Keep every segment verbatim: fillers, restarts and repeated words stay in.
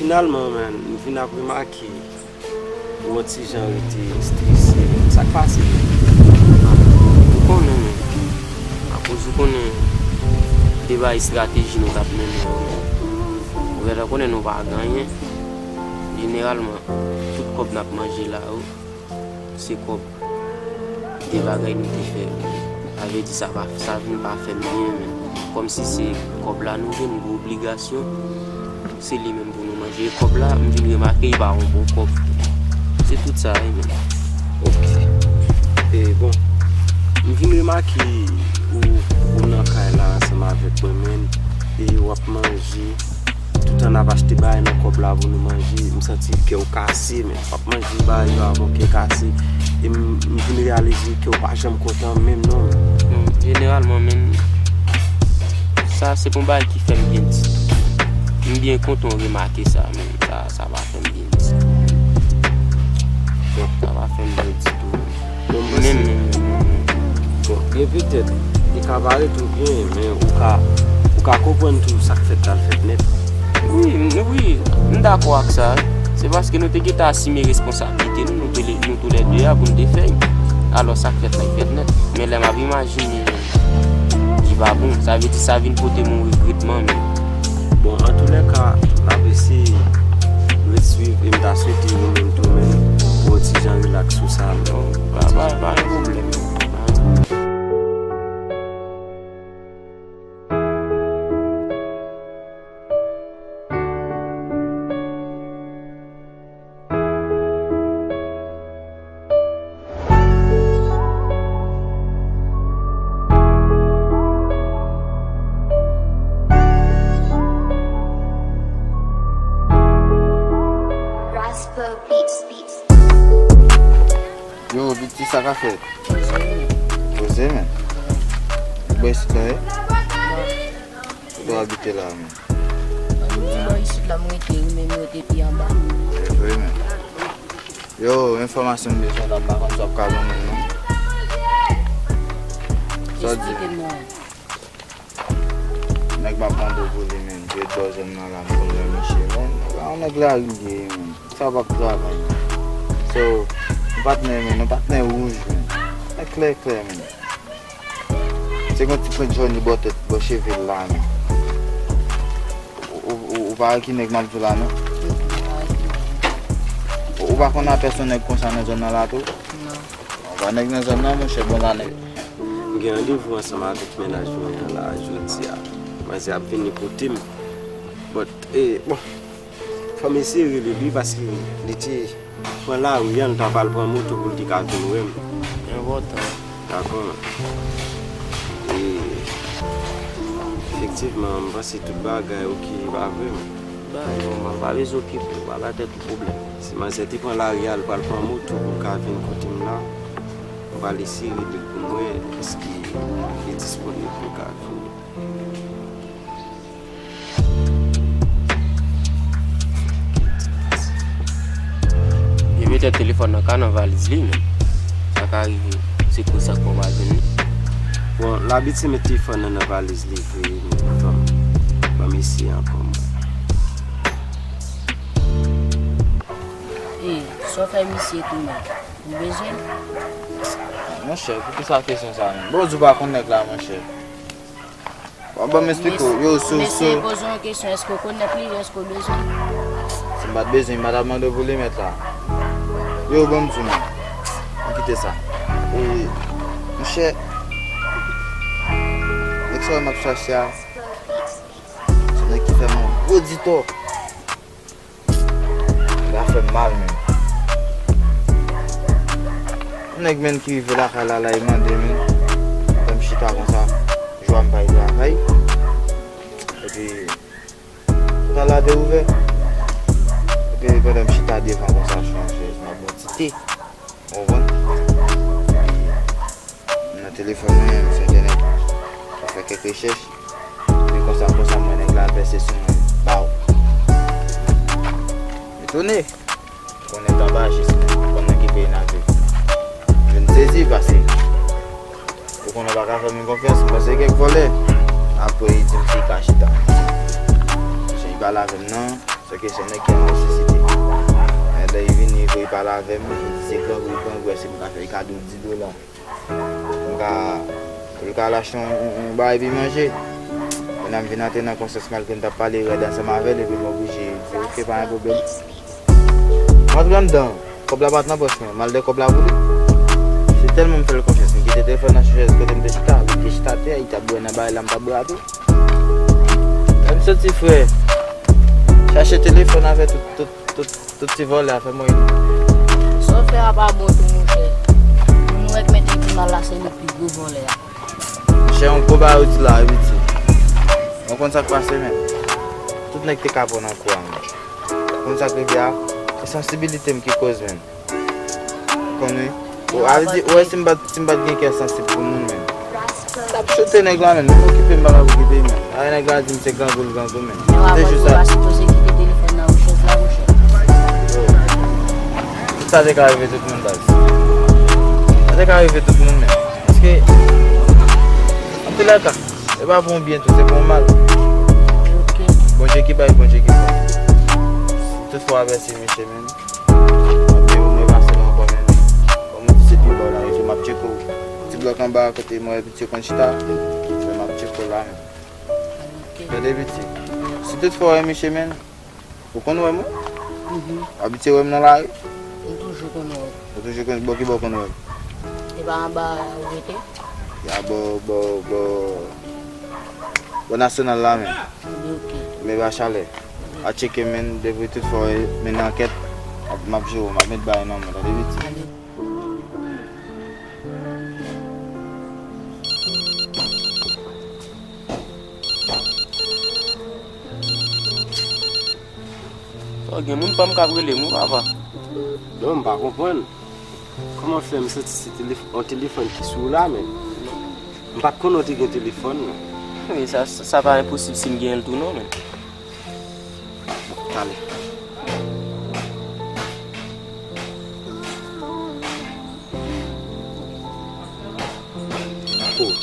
Finalman, man, m vin ap remake ou yon ti jan rete estrese, man. Sa k pase? Ou konnen, man. Akoz ou konnen de bay estrateji nou t ap mennen yo, man. Ou gentan konnen nou pa gen anyen. Jeneralman, tout kòb n ap manje la yo, se kòb de bagay nou te fè. Sa vle di sa pa, sa vin pa fè m byen, men kòmsi se kòb la nou gen, m gen obligasyon, se li menm pou nou manje. E kòb la, m vin remake, li pa yon bon kòb. Se tout sa, wi, men. Ok. E bon, m vin remake ou, ou nan kay la ansanm avèk mwen, men, e w ap manje. Toutan n ap achte bagay nan kòb la pou nou manje, m santi kè w kase, men w ap manje bagay yo avè w kè kase. E m, m vin reyalize kè w pa janm kontan menm non, men. Non, jeneralman, men, sa se pa yon bagay ki fè m byen ditou. M byen kontan w remake sa, men sa, sa pa fè m byen ditou. Sa pa fè m byen ditou. Bon, mwen menm, menm, menm, menm. Bon, gen petèt, li ka parèt ou byen, men ou ka, ou ka konprann tou sa k fèt la, l fèt nèt. Wi, m, wi, m dakò ak sa. Se paske nou te gentan asime responsablite nou, nou te, nou toulède a pou n te fè l. Alò, sa k fèt la, l fèt nèt. Men lè m ap imajine, li pa bon. Sa vle di sa vin pote m yon regretman, men. Bon, antoulèka, n ap eseye ret swiv e m ta swete ou menm tou, men, pou yon ti jan rilaks sou sa, men. Pa, pa, pa gen pwoblèm. Yo, Viti, sa ka fèt? Poze, men. Bò isit la, wi. Kote w abite la, men? Mwen di bò isit la, m rete, wi, men m rete pi anba. Se vre, men. Yo, enfòmasyon m bezwen la, m pa konn si w ap ka ban mwen, non. Sa w di? Eksplike m, non. Nèg m ap mande w pou li menm, ki ret bò zòn nan la, m konn wè misye, men nèg la, yon nèg lari li ye, men sa p ap travay. So, yon patnè, men yon patnè wouj, men nèg klè klè, men se yon ti pwent jòn li bò tèt, bò cheve l la, men ou, ou, ou, ou pa wè ki nèg m ap di w la, non? Ou, ou pa konn apèsyon nèg konsa nan zòn nan la tou? Non. Ou pa nèg nan zòn nan, monchè, bon la nèg. M gen randevou ansanm avèk mennaj mwen an la jodi a. Manzè ap vini kote m. But, eh, bon, fò m eseye rele li paske li te pran lari a, l ta pral pran moto pou l te ka vin wè m. Enpòtan. Dakò. E, efektivman, m panse tout bagay oke, pa vre, men. Ba, non, man, pa bezwen okipe w, pa ba tèt ou pwoblèm. Si manzè te pran lari a, l pral pran moto pou l ka vin kote m la. M pral eseye rele l pou m wè èske li disponib pou l ka vini. Li petèt telefòn nan ka nan valiz li, men sa ka rive se konsa k pa vin li. Bon, l abitye met telefòn nan nan valiz li vre, men ban m, ban m eseye ankò, mwen. E, sa w fè misye tou menm? Ou bezwen l? Monchè, poukisa kesyon sa menm? Bon, w di w pa konn nèg la, monchè. W ap ban m eksplike w. Yo, so, so. Mesye poze yon kesyon, èske w konn nèg li, èske w bezwen l? Si m pa t bezwen, m pa t ap mande w pou li mèt la. Yo, ban m di w, men. Ann kite sa. E, monchè, nèg sa w m ap chache a, se nèg ki fè m yon gwo ditò. Li ka fè m mal menm. Yon nèg menm ki rive lakay la, la, li mande menm. Pandan m chita konsa, jou a m pa al travay. Epi, pòt la te ouvè. Epi, pandan m chita devan konsa, sou yon chèz, m ap bwè ti te. Ou konprann? Epi, m nan telefòn mwen, m sou entènèt. M ap fè kèk rechèch. Epi konsa, konsa, m wè nèg la pèse sou mwen. Baw! Etone! Konnen tanbachis, men, konn nan ki peyi n ap viv. M vin sezi, paske ou konnen w pa ka fè moun konfyans, m panse kèk vòlè. Apre, li di m si li ka chita. Jan li pale avè m nan, Sèke se yon nèg ki an nesesite. Men lè li vini, li voye pale avè m, li di se grangou, li grangou, èske m ka fè, li ka di w dis dola. M ka, pou l ka al achte yon, yon, yon bagay pou l manje. Kounye a m vin antre nan konsyans malgre m t ap pale rèd ansanm avè l, epi m oblije di, "Ok, pa gen pwoblèm." M antre anndan, kòb la pa t nan pòch mwen, m al dèyè kòb la pou li. Se tèlman m fè l konfyans, m kite telefòn nan sou chèz kote m te chita, li te chita atè, li t ap bwè nan bagay la, m t ap bwè a tou. Lè m soti, frè, chache telefòn avè tout, tout, tout, tout ti vòlè a fè mwen. Sa w fè a pa bon tou, monchè. Moun ou wè k mete pi mal la, se li k pi gwo vòlè a. Monchè, yon gwo bagay ou di la, wi, piti. Ou konn sa k pase, menn? Tout nèg te ka pran nan kou a, menn. Ou konn sa k rive a? Se sansibilite m ki koz, menn. Ou konn, wi. Ou, a vle di, ou wè si m pa t, si m pa t gen kè sansib pou moun, menn. M t ap choute nèg la, menn. M okipe m pa ka okipe, menn. A, nèg la di m se grangou, l grangou, menn. Men w a wè, ou pa sipoze kite telefòn nan ou chèz la, monchè. Tout sa te ka rive tout moun, baz. Sa te ka rive tout moun, menn. Paske, antoulèka, se pa pou yon byen tou, se pou yon mal. Ok. Bondye ki bay, Bondye ki pran. Tout fwa avèti, mesye, menn. Mwen pase la ankò, menn. Kòm ou di, se pi bò la, epi m ap tcheke w. Ti blòk anba a kote mwen, epi ti konn chita. Fè m ap tcheke w la, menn. Ok. Tande, piti. Si tout fwa w wè misye, menn, ou konn wè m, wi. Mhm. Abitye wè m nan lari. M toujou konn wè w. Ou toujou konn, bò ki bò w konn wè m? E pa anba ou rete? Ya, bò, bò, bò, bò Nasyonal la, menn. Ok. Men ba chalè. A tcheke, menn, depi tout fwa, menn, ankèt, m ap, m ap jere w, m ap met bagay nan men w, tande, piti. Sa gen moun pa m k ap rele m, wi, papa. Non, m pa konprann. Kòman fè m santi se telef-, yon telefòn ki sou w la, menn? M pa t konnen w te gen telefòn, non. Wi, sa, sa, sa pa enposib si m gen l tou, non, menn. Bon, talè. Oh.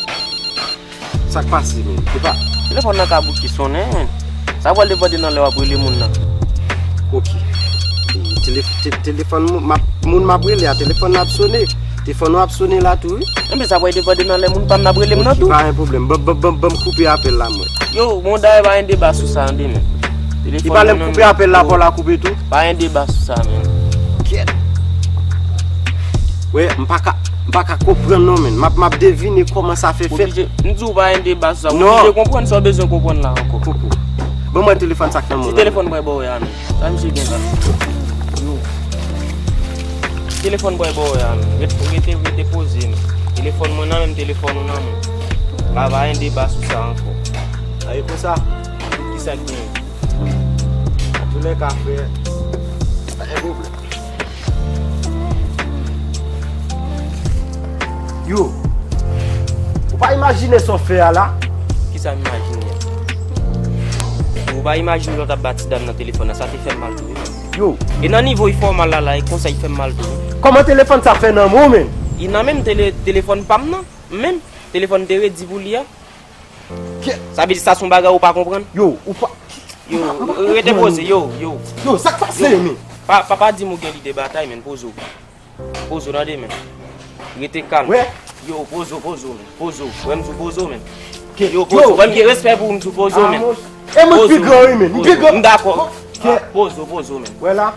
Sa k pase, menn? Epa. Telefòn nan ka bouke sonnen, menn. Sa pral depande nan lè w ap rele moun nan. Ok. Telef-, te-, telefòn moun m ap, moun m ap rele a, telefòn nan ap sonnen. Telefòn ou ap sonnen la tou, wi. Enben, sa pral depande nan lè moun pa m nan ap rele m nan tou. Ok, pa gen pwoblèm. Ban, ban, ban, ban m koupe apèl la, mwen. Yo, bon, dayè pa gen deba sou sa, tande, menn. Li pale m koupe apèl la, pa w la koupe tou. Pa gen deba sou sa, menn. Kèt. Wè, m pa ka, m pa ka konprann non, menn. M ap, m ap devine kòman sa fè fèt. Oblije, m di w pa gen deba sou sa. Ou oblije konprann sa w bezwen konprann la ankò. Koko. Ban mwen telefòn sa k nan men w la. Ti telefòn mwen bò w la, menn. Sa misye gen la? Yo. Telefòn bò w la, menn. Ret-, rete, rete poze, menn. Telefòn mwen nan men m, telefòn ou nan men m. Pa, pa gen deba sou sa ankò. A, e konsa? Kisa k gen? Antoulèka, frè, pa gen pwoblèm. Yo, ou pa imajine sa w fè a la? Kisa m imajine a? Ou pa imajine lè w t ap ba ti dam nan telefòn nan, sa te fè m mal tou, wi. Yo. E nan nivo enfòmal la, la, e konsa l fè m mal tou, wi. Kòman telefòn sa fè nan men w, menn? Li nan men m, tele-, telefòn pa m nan, menm. Telefòn te redi pou li a. Kè. Sa vle di sa se yon bagay ou pa konprann? Yo, ou pa. Yo, rete poze, yo, yo. Yo, sa k pase, menn? Pa, pa, pa di m ou gen lide batay, menn, poze w. Poze w, tande, menn. Rete kalm. Wè. Yo, poze w, poze w, menn. Poze w. Wè m di w poze w, menn. Yo, poze w. Wè m gen respè pou ou, m di w poze w, menn. E mwen ki pi gran, wi, menn. M pi gran. M dakò. Poze w, poze w, menn. Wè la.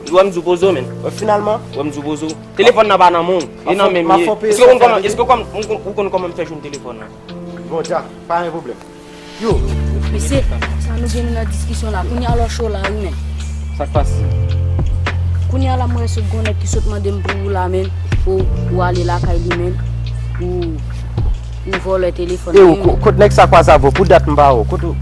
Wè m di w poze w, menn. Wè, finalman. Wè m di w poze w. Telefòn nan pa nan men w. E nan men m ye. Èske ou konn kòman, èske ou konn, ou konn kòman m fè jwenn telefòn nan? Bon, Jack, pa gen pwoblèm. Yo. Mesye, sa nou gen nan diskisyon la. Kounye a lò cho la, wi, menn. Sa k pase? Kounye a la, mwen wè sot gon nèg ki sot mande m pou ou la, menn. Pou ou ale lakay li, menn. Pou ou vòlè telefòn. E ou, ko-, kot nèg sa kwaze avè w? Pou dat m pa wè w. Kot, kot,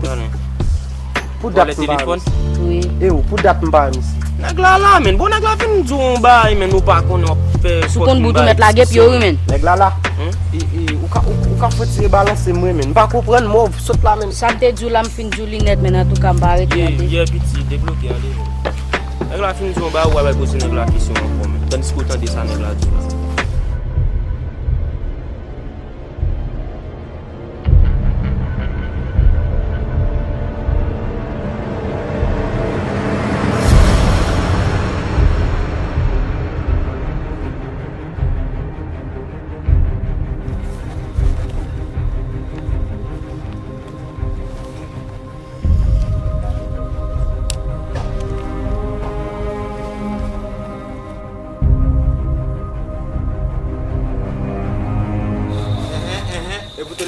pou dat m pa wè w. Wi. E ou, pou dat m pa wè misye. Nèg la la, menn. Bon, nèg la vin di w yon bagay, menn, ou pa konnen w ap fè. Si w konn bout ou mèt lage pye w, wi, menn. Nèg la la. Hmm? E, e, ou ka, ou, ou ka fè ti rebalanse mwen, menn. M pa konprann mò, sot la, menn. Sa m te di w la, m fin di w li nèt, menn. Antouka, m pa rete, tande. Ye, ye, piti, debloke, ale, menn. Nèg la fin di w yon bagay, ou al poze nèg la kesyon ankò, menn. Tandiske w tande sa nèg la di w la.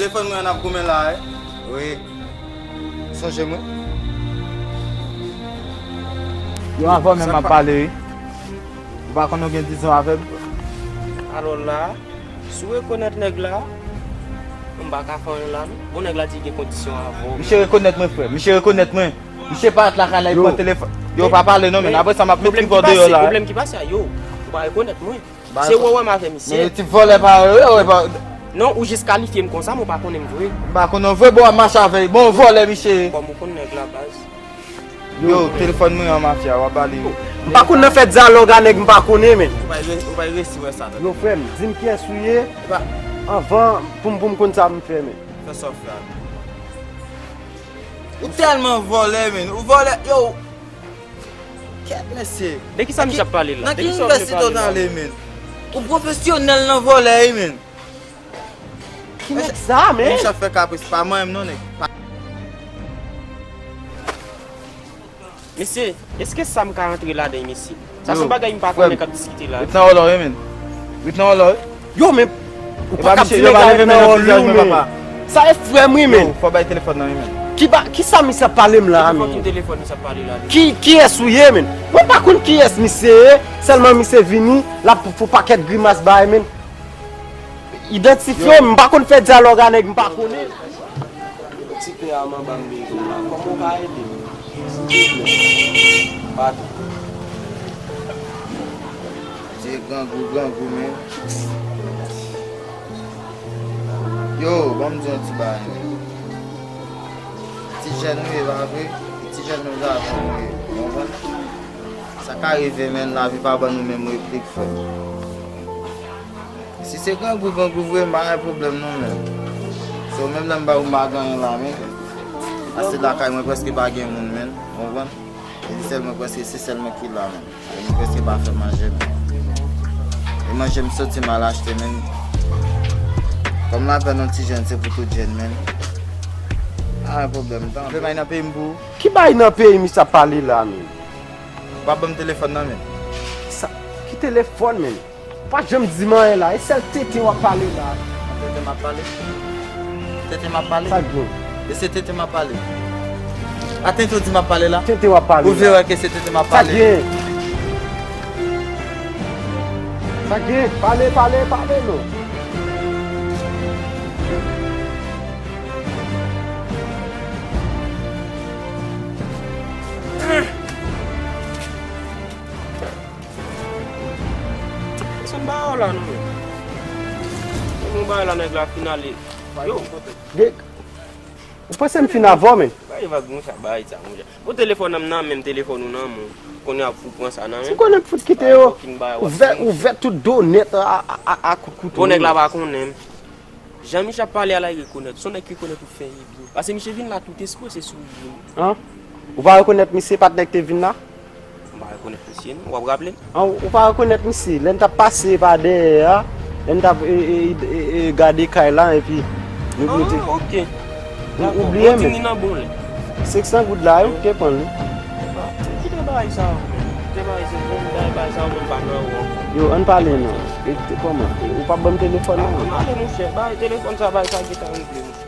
Telefòn mwen an ap goumen la, wi. Wi. Sonje mwen. Yo, avan menm m ap pale, wi. Ou pa konn ou gen dizon avè m? Alò la, si w rekonèt nèg la, m pa ka fè anyen la, non. Bon, nèg la di gen kondisyon avè w. Misye rekonèt mwen, frè. Misye rekonèt mwen. Misye parèt lakay la, li pran telefòn. Yo, pa pale non, men apre sa, m ap met tripò deyò la, wi. Pwoblèm ki pase a, yo, ou pa rekonèt mwen. Se wè wè m avè misye. Men ti vòlè pa yo, yo, pa. Non, ou jis kalifye m konsa, men ou pa konnen m vre. M pa konnen w vre, bon, w ap mache avè l. Bon, vòlè, misye. Kòm ou konn nèg la, baz. Yo, telefòn mwen an, mafya, w ap pale. M pa konn nan fè dyalòg a nèg m pa konnen, men. Ou pa resi wè sa, tande. Yo, frè m, di m kiyès ou ye, anvan pou m, pou m konn sa m fè, men. Fè sa w fè a. Ou tèlman vòlè, men. Ou vòlè, yo. Kèt, mesye. De ki sa misye ap pale la? Nan ki inivèsite w t ale, men? Ou pwofesyonèl nan vòlè, wi, men. Ki nèg sa, men? Misye ap fè kapris, pa mwen menm non, nèg. Pa- Mesye, èske sa m ka antre ladan, mesye? Sa se yon bagay m pa konnen k ap diskite la. Ret nan wòl ou, wi, men. Ret nan wòl ou, wi. Yo, men, ou pa ka di nèg la ret nan wòl li, men. Sa e frè m, wi, men. Yo, fò bay telefòn nan, wi, men. Ki ba, ki sa misye ap pale m la, men? Telefòn misye ap pale la. Ki, kiyès ou ye, men? Mwen pa konn kiyès misye ye, sèlman misye vini, l ap fè pakèt grimas bay, men. Idantifye w, m pa konn fè dyalòg a nèg m pa konnen. Ti pè a m anba m bezwen la. Kòman w ka ede m? Silvouplè. Patwon. Ti grangou, grangou, men. Yo, ban m di yon ti bagay, men. Ti jèn nou ye, pa vre? Ti jèn nou, sa nou ye. Ou konprann? Sa ka rive, men, lavi pa ban nou menm replik, frè. Si se grangou, grangou vre, m pa gen pwoblèm non, men. So, menm lè m pa, m pa gen anyen la, men. Pase lakay mwen prèske pa gen moun, men. Ou konprann? E se sèl mwen prèske, se sèl mwen ki la, men. E mwen prèske pa fè manje, men. E manje m soti m al achte, men. Kòm lapèn yon ti jèn, se pou tout jèn, men. Pa gen pwoblèm, tan. Vle bay nan peyi m pou ou? Ki bay nan peyi misye ap pale la, men? Ou pa ban m telefòn nan, men. Sa? Ki telefòn, men? Ou pa janm di m anyen la, e sèl tenten w ap pale la. Tenten m ap pale? Tenten m ap pale? Sa k gen? E se tenten m ap pale? A tenten w di m ap pale la? Tenten w ap pale la. Ou vle wè ke se tenten m ap pale? Sa k gen? Sa k gen? Pale, pale, pale non. Desann ba yo la non. Desann ba yo la, nèg la fin ale. Yo. Ou panse m fin avè w, men? Bay vag, monchè, bay sa, monchè. Bon, telefòn nan m nan men m, telefòn ou nan men w. Kounye a pou pran sa nan men m. Ti konnen fout kite yo. Ouvè, ouvè tout do nèt a, a, a, a kout kouto. Bon, nèg la pa konnen m. Jan misye ap pale a la, li rekonèt. Se yon nèg ki rekonèt ou fè li byen. Paske misye vin la tout espre se souri li. An? Ou pa rekonèt misye, patnè k te vin la? M pa rekonèt misye, non. W ap raple m? An, ou pa rekonèt misye? Lè n t ap pase pa dèyè a, lè n t ap, e, e, e, e, gade kay la, epi nou, nou te. Ah, ok. Ou, ou bliye men. Ou di li nan bon lè. Senk san goud la, wi, ou te pran li. Kite bagay sa yo, men. Kite bagay sa yo, men bagay sa yo, men pa nan ou ankò. Yo, ann pale non. E, e kòman? E, ou p ap ban m telefòn nan? Ann ale, monchè. Bay telefòn sa, bay sa ki ta regle, monchè.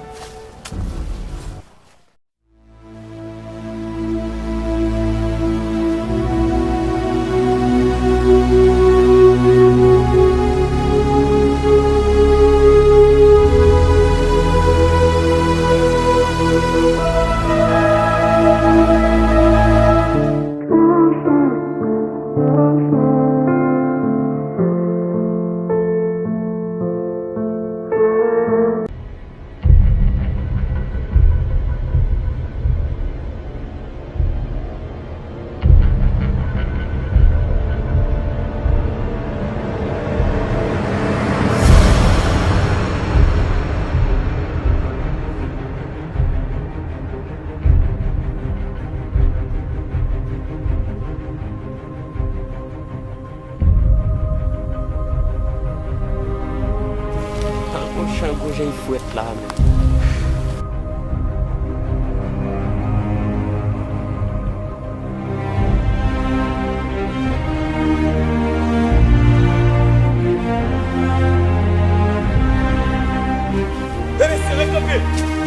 Tankou chan gon jan fwèt la menm. Men mesye, Leve kanpe.